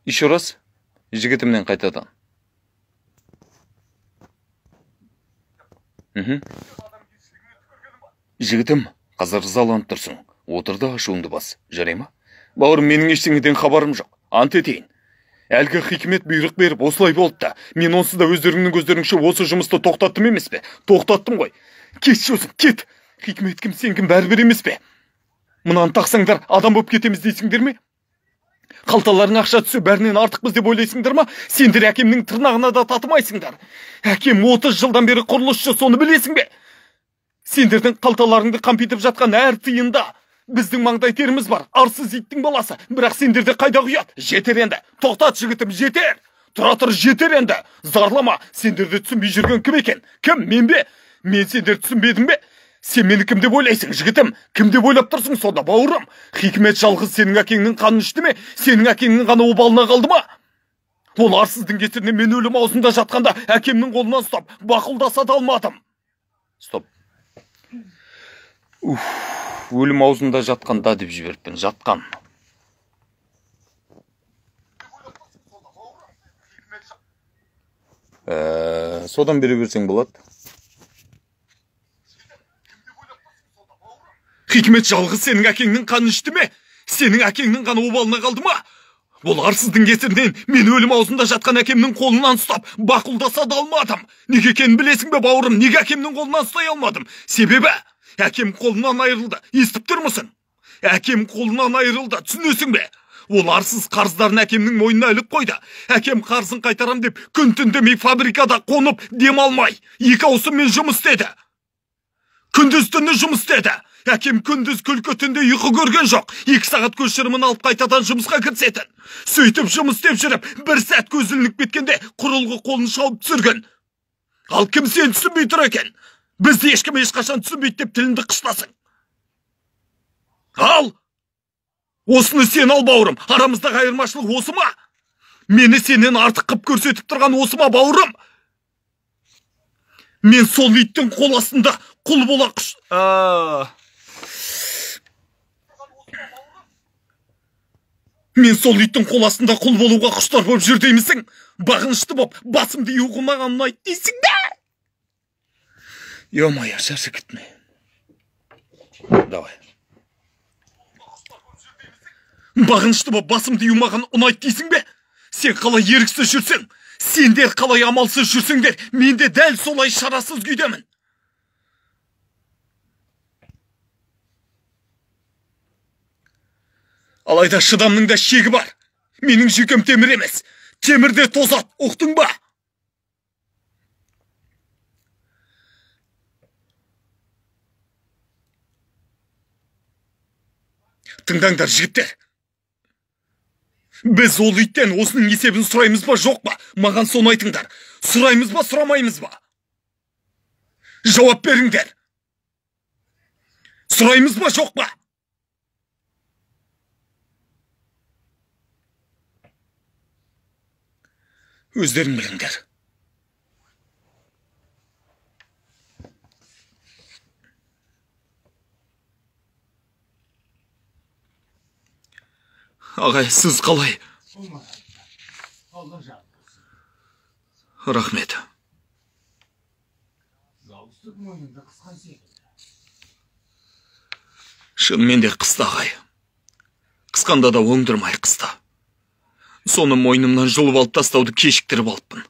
Еще раз, жігітімнен қайтадан. Жігітім, қазір ызаланып тұрсың. Отыр да ашуыңды бас, жарай ма? Бауырым, менің ештеңеден хабарым жоқ. Ант етейін. Әлгі Хикмет бұйрық беріп осылай болды да. Мен онсыз да өздеріңнің көздеріңше осы жұмысты тоқтаттым емес пе? Тоқтаттым ғой. Кетші өзің, кет. Хикмет кім, сен кім, бәрібір емес пе? Мынаны тақсаңдар, адам болып кетеміз дейсіңдер ме? Қалталарың ақша түссе бәрінен артықпыз деп ойлайсыңдар ма? Сендер әкемнің тырнағына да татымайсыңдар. Әкем 30 жылдан бері құрылысшы, соны білесің бе? Сендердің қалталарыңды қампитып жатқан әр тиында біздің маңдай теріміз бар, арсыз иттің баласы. Бірақ сендерде қайда ұят? Жетер енді. Тоқтат, жігітім, жетер. Тұра тұр, жетер енді. Зарлама. Сендерді түсінбей жүрген кім екен? Кім? Мен бе? Мен сендерді түсінбедім бе? Сен мені кім деп ойлайсың, жігітім? Кім деп ойлап тұрсың сонда, бауырым? Хикмет жалғыз сенің әкеңнің қанын ішті ме? Сенің әкеңнің қаны обалына қалды ма? Ол арсыздың кесірінен мен өлім аузында жатқанда әкемнің қолынан ұстап, бақұлдаса да алмадым. Стоп. Уф, өлім аузында жатқанда деп жіберіппін, жатқан. Содан бере берсең болады. Хикмет жалғыз сенің әкеңнің қанын ішті ме? Сенің әкеңнің қаны обалына қалды ма? Ол арсыздың кесірінен мен өлім аузында жатқан әкемнің қолынан ұстап, бақұлдаса да алмадым. Неге екенін білесің бе, бауырым? Неге әкемнің қолынан ұстай алмадым? Себебі әкем қолынан айырылды. Естіп тұрмысың? Әкем қолынан айырылды. Түсінесің бе? Ол арсыз қарыздарын әкемнің мойнына іліп қойды. Әкем қарызын қайтарам деп күн түн демей фабрикада қонып дем алмай, екі ауысыммен жұмыс істеді. Күндіз түні жұмыс істеді. Әкем күндіз күлкі, түнде ұйқы көрген жоқ. 2 сағат көз шырымын алып қайтадан жұмысқа кірісетін. Сөйтіп жұмыс істеп жүріп, бір сәт көз ілініп кеткенде құрылғы қолын шауып түсірген. Ал кім сені түсінбей тұр екен? Бізді ешкім ешқашан түсінбейді деп тіліңді қыштасың. Ал, осыны сен ал, бауырым. Арамыздағы айырмашылық осы ма? Мені сенен артық қып көрсетіп тұрған осы ма, бауырым? Мен сол иттің қол астында құл бола құш... Мен сол иттің қол астында құл болуға құштар болып жүр деймісің? Бағынышты боп, басымды ию маған ұнайды дейсің бе? Ё-моё, шаршап кеттім. Давай. Бағынышты боп, басымды ию маған ұнайды дейсің бе? Сен қалай еріксіз жүрсең, сендер қалай амалсыз жүрсеңдер, мен де дәл солай шарасыз күйдемін. Алайда шыдамның да шегі бар. Менің жүйкем темір емес. Темір де тозады, ұқтың ба? Тыңдаңдар, жігіттер. Біз ол иттен осының есебін сұраймыз ба, жоқ па? Маған соны айтыңдар. Сұраймыз ба, сұрамаймыз ба? Жауап беріңдер. Сұраймыз ба, жоқ па? Өздерің біліңдер. Ағай, сіз қалай? Рахмет. Шынымен де қысты, ағай. Қысқанда да оңдырмай қысты. Соны мойнымнан жұлып алып тастауды кешіктіріп алыппын.